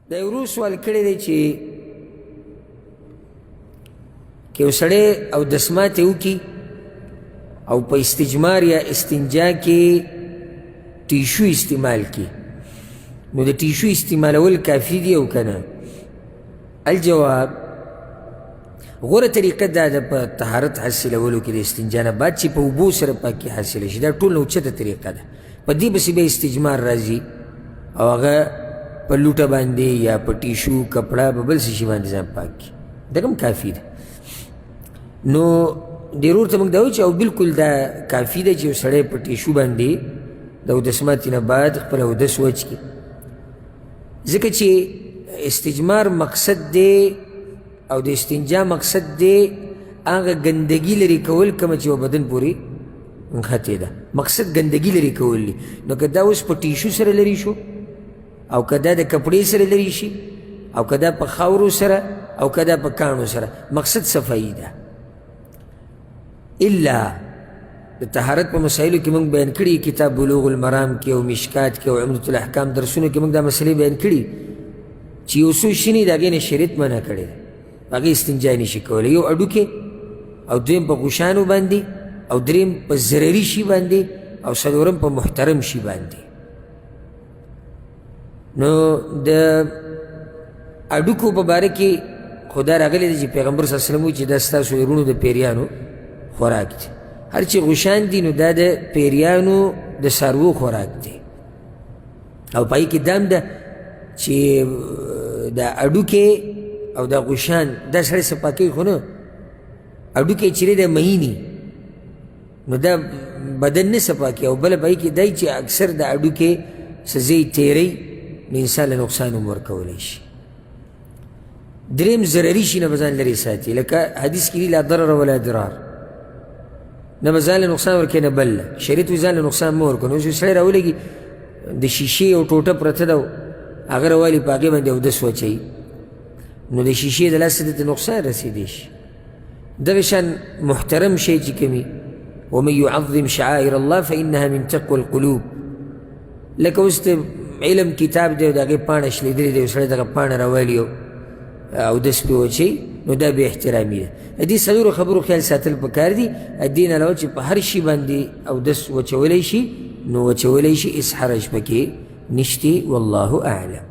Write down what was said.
دا یو ورور سوال کړی دی چې که یو سړی اودس ماتې وکړي او په استجمار یا استنجا کې ټیشو استعمال کړي، نو د ټیشو استعمالول کافي دي او که نه؟ الجواب، غوره طریقه دا ده په طهارت حاصلولو کې د استنجا نه بعد چې په اوبو سره پاکي حاصله شي، دا ټول نه اوچته طریقه ده. په دې پسې بیا استجمار راځي او هغه په لوټه باندې یا په ټیشو کپړه په بل څه شي باندې ځان پاک کړي، دغه هم کافي ده. نو دې ورور ته موږ دا وایو چې او بالکل دا کافي ده چې یو سړی په ټیشو باندې د اودس ماتي نه بعد خپل اودس وچ کړي، ځکه چې استجمار مقصد دی او د استنجا مقصد دی هغه ګندګي لرې کول کومه چې په بدن پورې نښتې ده، مقصد ګندګي لرې کول دي. نو که دا اوس په ټیشو سره لرې شو او که دا د کپړې سره لرې شي او که دا په خاورو سره او که دا په کاڼو سره، مقصد صفایي ده. الا د طهارت په مسایلو کې موږ بیان کړي، کتاب بلوغ المرام کې او مشکات کې او عمدة الاحکام درسونو کې موږ دا مسلې بیان کړي چې یو څو شینې د هغې نه شریعت منع کړې ده، هغې استنجا نه شي کولی. یو هډوکی، او دویم په غوښانو باندې، او دریم په ضرري شي باندې، او څلورم په محترم شي باندې. نو د هډوکو په باره کې خو دا راغلی دی چې پیغمبر صلی الله علیه وسلم وایي چې دا ستاسو د وروڼو د پیریانو خوراک دی. هر چې غوښان دي نو دا د پیریانو د څاروو خوراک دی. او په هغې کې دا هم ده چې دا هډوکی او دا غوښان دا سړی څه پاکوي خو نه، هډوکی چې دی دا مهیني نو دا بدن نه صفا کوي. او بله په هغې کې دی چې اکثر د هډوکې څه ځای تېروي نو انسان له نقصان هم ورکولی شي. دریم ضرري شي نه به ځان لرې ساتي، لکه حدیث کې دي لا ضرر ولا ضرار، نه به ځان له نقصان ورکوي نه بل له. شریعت وایي ځان له نقصان مه ورکوه. نو اوس یو سړی راولېږي د شیشې یو ټوټه پرته ده هغه راوالي په هغې باندې اودس واچوي، نو د شیشې د لاسه ده ته نقصان رسېدی شي. دغه شان محترم شی چې کومي ومن يعظم شعائر الله فإنها من تقوى القلوب، لکه اوس د علم کتاب دی او د هغې پاڼه شلېدلې دی، یو سړی دغه پاڼه راوالي اودس پرې واچوي، نو دا بې احترامي ده. د دې څلورو خبرو خیال ساتل پکار دي. د دې نه علاوه چې په هر شي باندې اودس وچولی شي نو وچولی شي، هېڅ حرج پکې نشته. والله اعلم.